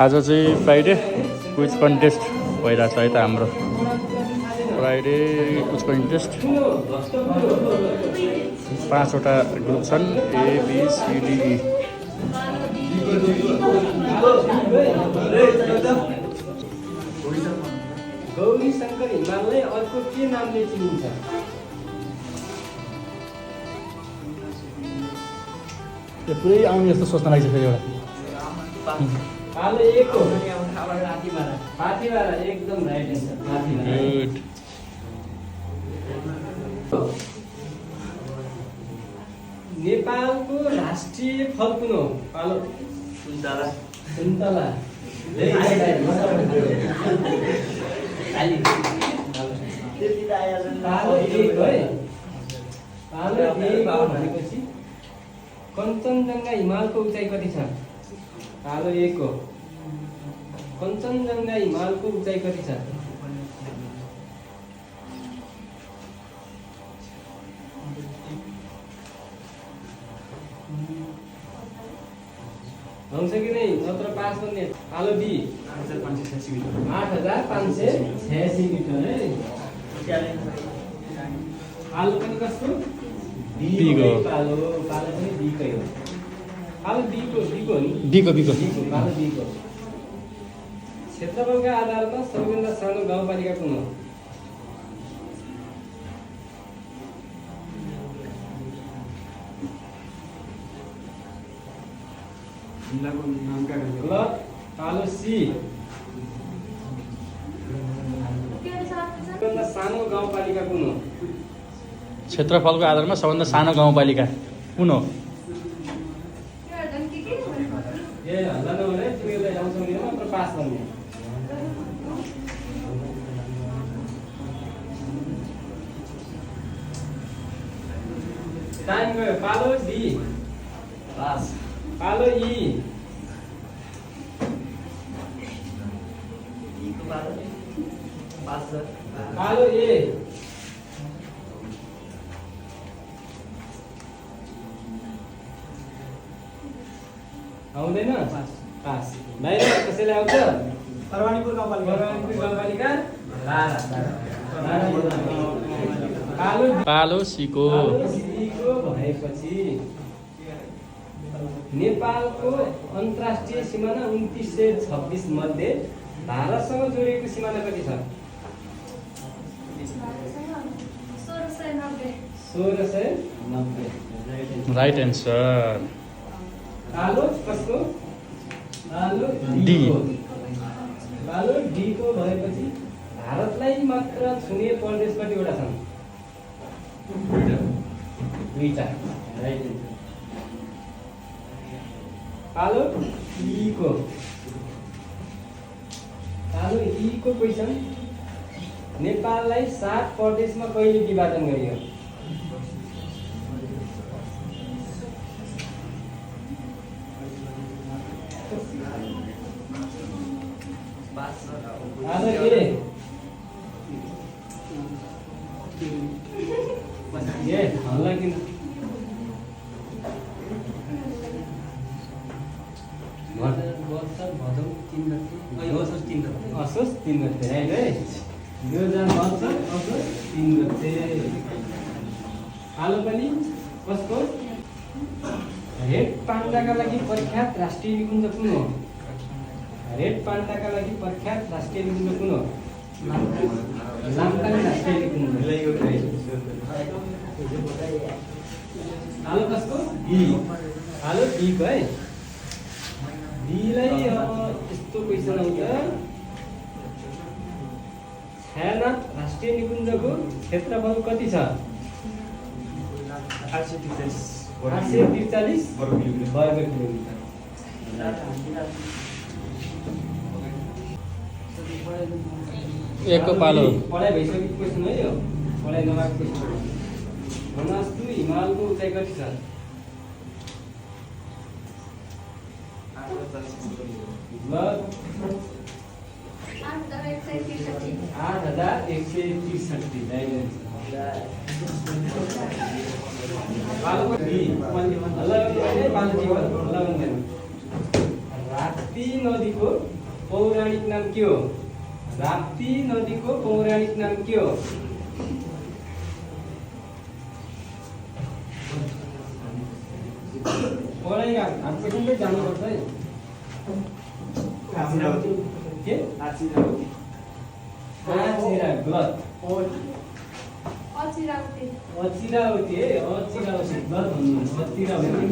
आज चाहिँ Friday quiz contest भइरहेछ है त हाम्रो फ्राइडे क्विज कन्टेस्ट 5वटा ग्रुप छन् ABCDE गौरी शङ्कर हिमाललाई अर्को के नामले चिनिन्छ? यो पुरै आउने जस्तो सोच्न लाग्छ फेरि एउटा कालो एक हो हात्तीमारा एकदम राइट एन्सर हात्तीमारा गुड नेपालको राष्ट्रिय फल कुन हो? कालो सुन्तला सुन्तला कालो एक है कालो एक भनेपछि कञ्चनजङ्घा हिमालको उचाइ कति छ? कालो एक हो कञ्चनजङ्घा हिमालको उचाइ कति छ? हुन्छ कि नै नत्र पास गर्ने कालो बी 8586 मिटर 8586 मिटर है कालो पनि कसको? बीको कालो कालो पनि बीकै हो कालो बीको हो नि बीको कालो बीको क्षेत्रफलका आधारमा सबैभन्दा सानो गाउँपालिका कुन हो? ल कालो सी सबैभन्दा सानो गाउँपालिका कुन हो? क्षेत्रफलको आधारमा सबभन्दा सानो गाउँपालिका कुन हो? ए हल्ला नगरे तिमीलाई आउँछौ नि मात्र पास गर्ने टाइम गयो कालो डी पास कालो ई कालो ए आउँदैन पास बाहिर कसैलाई आउँछ? परवानीपुर गाउँपालिका पालो सीको भएपछि नेपालको अन्तर्राष्ट्रिय सिमाना 2926 मध्ये भारतसँग जोडिएको सिमाना कति छ? 1690 राइट एन्सर कालो कसको? कालो डी कालो डी को भएपछि भारतलाई मात्र छुने प्रदेश कतिवटा छन्? दुईटा राइट कालो ई को क्वेसन नेपाललाई 7 प्रदेशमा कहिले विभाजन गरियो? हल्ला किन असोज 3 गते राइट है 2012 असोज 3 गते कालो पनि कसको? रेड पाण्डाका लागि प्रख्यात राष्ट्रिय निकुञ्ज कुन हो? रेड पाण्डाका लागि प्रख्यात राष्ट्रिय निकुञ्ज कुन हो? लामटाङ राष्ट्रिय निकुञ्ज कालो कसको? डी कालो डी को है डीलाई यस्तो क्वेसन आउँछ छायानाथ राष्ट्रिय निकुञ्जको क्षेत्रफल कति छ? 843 वर्ग किलोमिटर एकको पालो पढाइ भइसकेको क्वेसन है यो पढाइ नभएको क्वेसन मनस्तु हिमालको उचाइ कति छ? 8163 राप्ती राप्ती नदीको पौराणिक नाम के हो? राप्ती नदीको पौराणिक नाम के हो? पढाइका हाम्रो क्वेसनकै जानुपर्छ है। के? गलत। अचिरावती है, अचिरावती गलत भन्नुहुन्छ। अचिरावती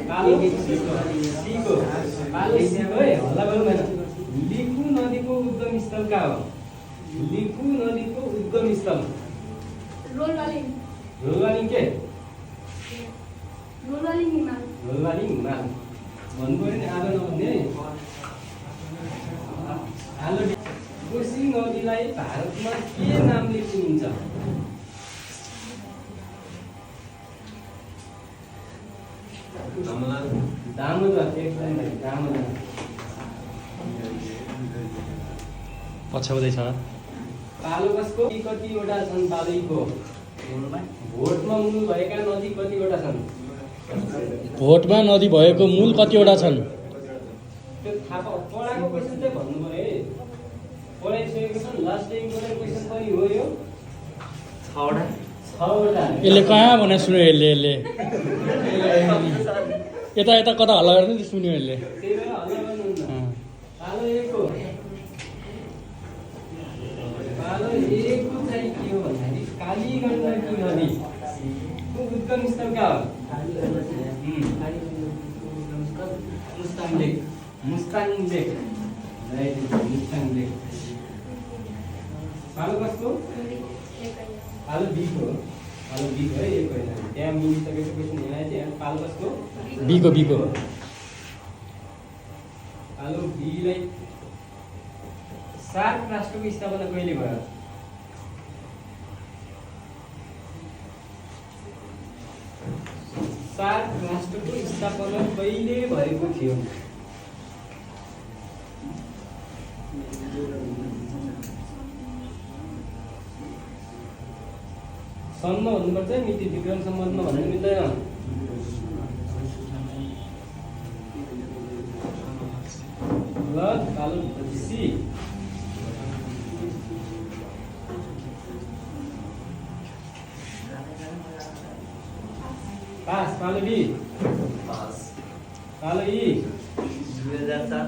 कालो सीको कालो सीको है, हल्ला गर्नु भएन। लिखु नदीको उद्गम स्थल कहाँ हो? लिखु नदीको उद्गम स्थल रोलवालिङ के? रोलवालिङ हिमाल रोलवालिङ हिमाल भन्नु पऱ्यो नि, आधा नभन्ने है। कोशी नदीलाई भारतमा के नामले चिनिन्छ? दामोदर, एकदम भाइ, दामोदर। पछ्याउँदैछ। पालो कसको कतिवटा छन्? पालैको भोटमा मूल भएका नदी कतिवटा छन्? भोटमा नदी भएको मूल कतिवटा छन्? त्यो थाहा पढाएको क्वेसन चाहिँ भन्नु पऱ्यो है। पढाइसकेको छ, लास्ट टाइम इम्पोर्टेन्ट क्वेसन पनि हो यो। 6वटा। यसले कहाँ भने सुन्यो यसले यता यता कता हल्ला गर्नु सुन्यो यसले। त्यही भएर हल्ला गर्नुहुन्न। पालो एकको चाहिँ के हो भन्दाखेरि कालीगण्डकी नदीको उद्गम स्थल कहाँ हो? मुस्ताङ लेक। मुस्ताङ लेक। पालो कसको? पालो बीको है, एक होइन। त्यहाँ मिलिसकेको क्वेसन हेराए चाहिँ पालो कसको? बीको पालो बीलाई सार्क राष्ट्रको स्थापना कहिले भयो? सार्क राष्ट्रको स्थापना कहिले भएको थियो? सम्म भन्नुपर्छ, मिति विक्रम सम्बन्धमा भन्नु मिल्दैन। कालो सी। पास। कालो बी कालो ई 2007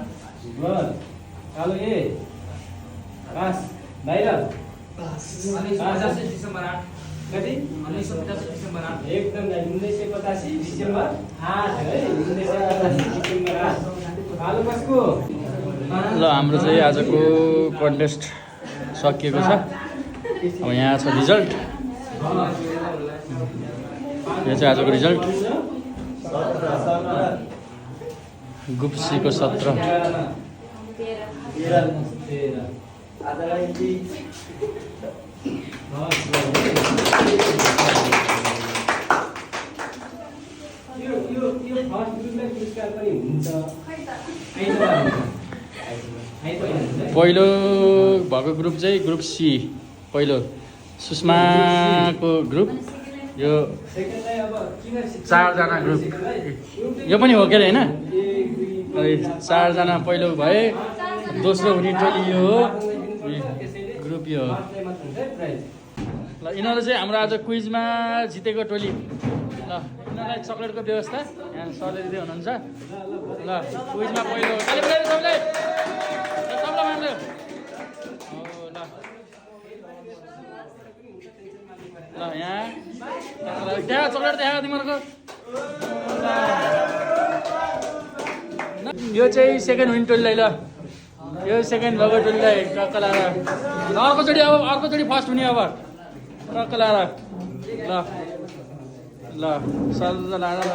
गलत। कालो ए पास। बाहिर डिसेम्बर 8 कति? 1985 डिसेम्बर 8 एकदम राइट। 1985 डिसेम्बर 8 है। 1985 डिसेम्बर 8। कालो कसको? ल हाम्रो चाहिँ आजको कन्टेस्ट सकिएको छ। अब यहाँ छ रिजल्ट। यो चाहिँ आजको रिजल्ट। ग्रुप सीको 17। यो फर्स्ट ग्रुपलाई पुरस्कार पनि हुन्छ। पहिलो भएको ग्रुप चाहिँ ग्रुप सी। पहिलो सुषमाको ग्रुप। यो 4जना ग्रुप। यो पनि हो के अरे होइन? 4जना पहिलो भए। दोस्रो हुने टोली यो हो, ग्रुप यो हो। ल यिनीहरू चाहिँ हाम्रो आज क्विजमा जितेको टोली। ल यिनीहरूलाई चक्लेटको व्यवस्था यहाँ सरले दिँदै हुनुहुन्छ। ल क्विजमा पहिलो सबैलाई ल यहाँ त्यहाँ चक्लेट देखा तिमीहरूको। यो चाहिँ सेकेन्ड विन टोलीलाई। ल यो सेकेन्ड भएको टोलीलाई टक्क लाएर अर्कोचोटि फर्स्ट हुने। अब टक्क लाएर ल सर लाएर ल।